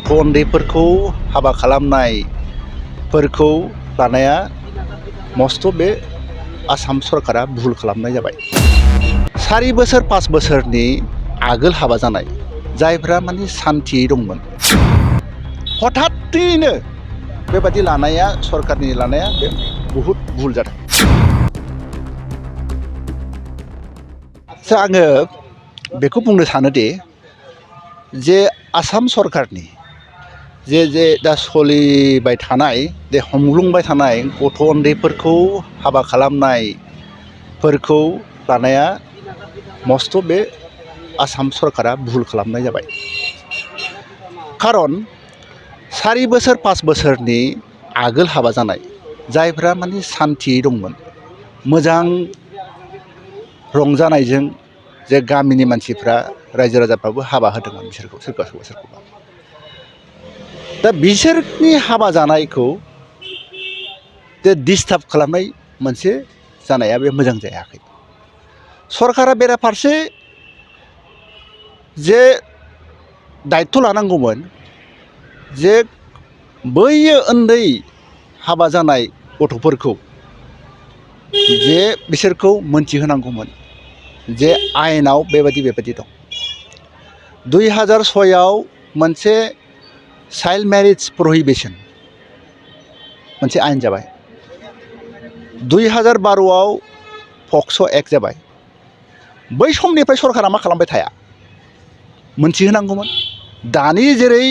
गथ' उन्दैफोरखौ हाबा खालामनायफोरखौ लानाया मस्थ' बे आसाम सरकारा भुल खालामनाय जाबाय। 4 बोसोर 5 बोसोरनि आगोल हाबा जानाय जायफ्रा माने सान्थियै दंमोन, हठाथैनो बेबादि लानाया सरकारनि लानाया बे बहुद भुल जादों। आङो बेखौ बुंनो सानोदि जे आसाम सरकारनि जे दा सोलिबाय थानाय जे हमग्लुंबाय थानाय गथ' उन्दैफोरखौ हाबा खालामनायफोरखौ लानाया मस्थ' बे आसाम सरकारा भुल खालामनाय जाबाय। खारन 4 बोसोर 5 बोसोरनि आगोल हाबा जानाय जायफ्रा माने सान्थियै दंमोन, मोजां रंजानायजों जे गामिनि मानसिफ्रा रायजो राजाफ्राबो हाबा होदोंमोन बिसोरखौ सोरखौबा। दा बिसोरनि हाबा जानायखौ जे डिस्टार्ब खालामनाय मोनसे जानाया बे मोजां जायाखै। सरकारा बेराफारसे जे दायथ' लानांगौमोन जे बैयो उन्दै हाबा जानाय गथ'फोरखौ जे बिसोरखौ मोनथिहोनांगौमोन जे आयेनाव बेबायदि दं। 2006आव मोनसे चाइल्ड मेरिज प्रहिबिसन मोनसे आयेन जाबाय। 2012आव पक्स' एक्ट जाबाय। बै समनिफ्राय सरकारा मा खालामबाय थाया? मोनथिहोनांगौमोन। दानि जेरै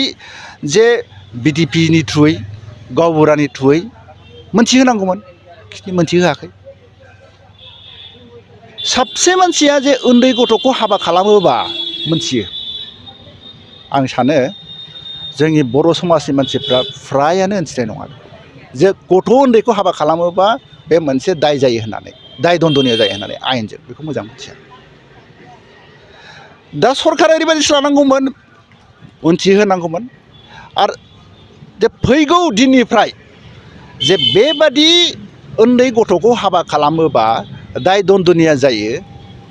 जे बिटिपिनि थ्रुयै गावबुरानि थ्रुयै मोनथिहोनांगौमोन, मोनथिहोआखै। साबसे मानसिया जे उन्दै गथ'खौ हाबा खालामोबा मोनथियो। आं सानो जोंनि बर' समाजनि मानसिफ्रा फ्रायानो मोनथिनाय नङा जे गथ' उन्दैखौ हाबा खालामोबा बे मोनसे दाय जायो होननानै, दाय दन्दनीय जायो होननानै आयेनजों, बेखौ मोजां मोनथिया। दा सरकारा ओरैबायदिसो लानांगौमोन, मोनथिहोनांगौमोन आरो जे फैगौ दिननिफ्राय जे बेबादि उन्दै गथ'खौ हाबा खालामोबा दाय दन्दनीय जायो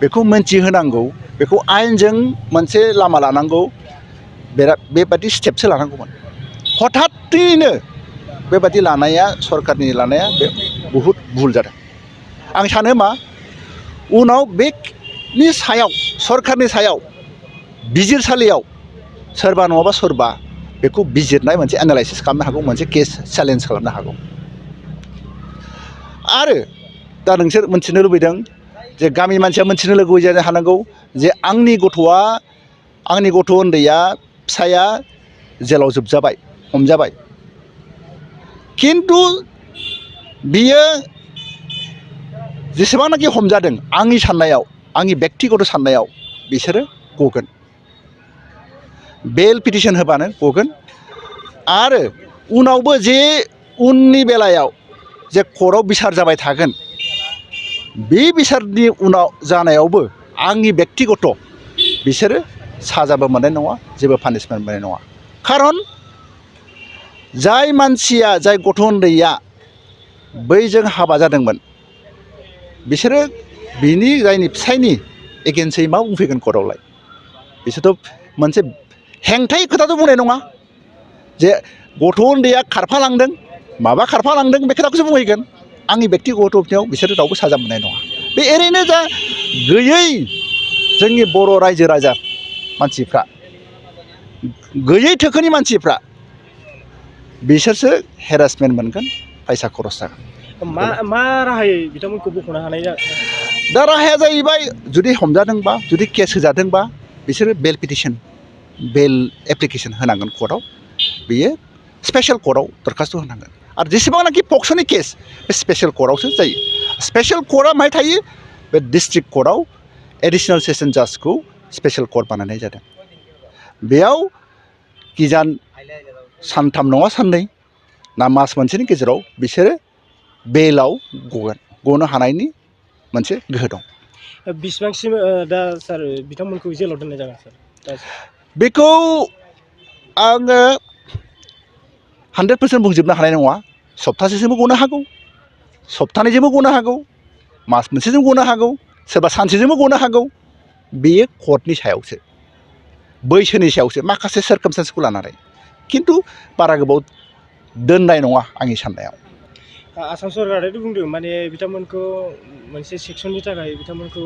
बेखौ मोनथिहोनांगौ, बेखौ आयेनजों मोनसे लामा लानांगौ, बेबादि स्टेपसो लानांगौमोन। हठाथैनो बेबादि लानाया सरकारनि लानाया बे बहुद भुल जादों। आं सानो मा उनाव बेनि सायाव सरकारनि सायाव बिजिरसालियाव सोरबा नङाबा सोरबा बेखौ बिजिरनाय मोनसे एनालाइसिस खालामनो हागौ, मोनसे केस चेलेन्ज खालामनो हागौ। आरो दा नोंसोर मोनथिनो लुबैदों जे गामि मानसिया मोनथिनो लुबैयो जानो हानांगौ जे आंनि गथ' उन्दैया फिसाया जेलाव जोबजाबाय, हमजाबाय, खिन्थु बियो जेसेबांनाखि हमजादों आंनि साननायाव, आंनि बेक्तिगत साननायाव बिसोरो गगोन। बेल पिटिसन होबानो गगोन। आरो उनावबो जे उननि बेलायाव जे कर्टआव बिसार जाबाय थागोन, बे बिसारनि उनाव जानायावबो आंनि बेक्तिगत बिसोरो साजाबो मोननाय नङा, जेबो पानिशमेन्ट मोननाय नङा। खारन जाय मानसिया, जाय गथ' उन्दैया बैजों हाबा जादोंमोन बिसोरो बिनि जायनि फिसायनि एगेन्स्टै मा बुंफैगोन कर्टआवलाय? बिसोरथ' मोनसे हेंथायै खोथाथ' बुंनाय नङा जे गथ' उन्दैया खारफालांदों, माबा खारफालांदों, बे खोथाखौसो बुंहैगोन। आंनि बेक्तिगत बिथिङाव बिसोरो रावबो साजा मोननाय नङा। बे ओरैनो जा गैयै जोंनि बर' रायजो राजा मानसिफ्रा, गैयै थाखोनि मानसिफ्रा बिसोरसो हेरासमेन्ट मोनगोन, फैसा खरस जागोन। मा राहायै बिथांमोनखौ बख'नो हानाय दा राहाया जाहैबाय जुदि हमजादोंबा, जुदि केस होजादोंबा बिसोरो बेल पिटिसन, बेल एप्लिकेसन होनांगोन कर्टआव। बेयो स्पेसियेल कर्टआव दरखास्त' होनांगोन। आरो जेसेबांनाखि पक्स'नि केस बे स्पेसियेल कर्टआवसो जायो। स्पेसियेल कर्टआ माहाय थायो? बे डिस्ट्रिक्ट कर्टआव एडिसनेल सेसन जाजखौ स्पेसियेल कर्ट बानायनाय जादों। बेयाव किजान सानथाम नङा साननै ना मास मोनसेनि गेजेराव बिसोरो बेलाव गनो हानायनि मोनसे गोहो दं। बेसिबांसिम दा सार बिथांमोनखौ जेलाव दोननाय जागोन सार? बेखौ आङो 100% बुंजोबनो हानाय नङा। सप्तासेजोंबो गनो हागौ, सप्तानैजोंबो गनो हागौ, मास मोनसेजों गनो हागौ, सोरबा सानसेजोंबो गनो हागौ। बेयो कर्टनि सायावसो, बैसोनि सायावसो, माखासे सार्कामस्टेन्सखौ लानानै। खिन्थु बारा गोबाव दोननाय नङा आंनि साननायाव। आसाम सरकाराथ' बुंदों माने बिथांमोनखौ मोनसे सेक्सननि थाखाय बिथांमोनखौ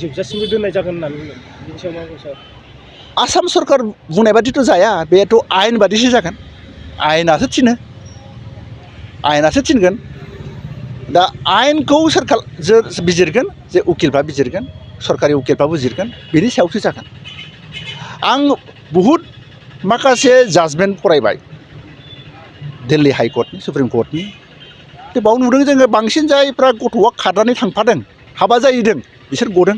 जोबजासिमबो दोननाय जागोन होननानै बुंदों। बिनि सायाव मा बुंनो सार? आसाम सरकार बुंनाय बादिथ' जाया, बेथ' आयेन बादिसो जागोन। आयेनासो थिनगोन। दा आयेनखौ सोर बिजिरगोन? जे उकिलफ्रा बिजिरगोन, सरकारि उकिलफ्रा बिजिरगोन, बेनि सायावसो जागोन। आं बहुद माखासे जाजमेन्ट फरायबाय दिल्ली हाइकर्टनि, सुप्रिम कर्टनि। बाव नुदों जोङो बांसिन जायफ्रा गथ'आ खारनानै थांफादों, हाबा जाहैदों, बिसोर गदों।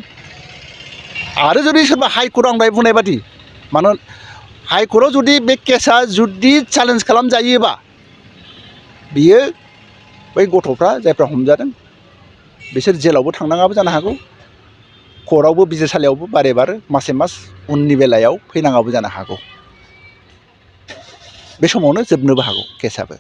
आरो जुदि सोरबा हाइकर्टआव आं दहाय बुंनाय बादि, मानो हाइकर्टआव जुदि बे केसा जुदि चेलेन्ज खालामजायोबा, बियो बै गथ'फ्रा जायफ्रा हमजादों बिसोर जेलावबो थांनाङाबो जानो हागौ, कर्टआवबो बिजिरसालियावबो बारे मासे मास उननि बेलायाव फैनाङाबो जानो हागौ। बे समावनो जोबनोबो हागौ केसाबो।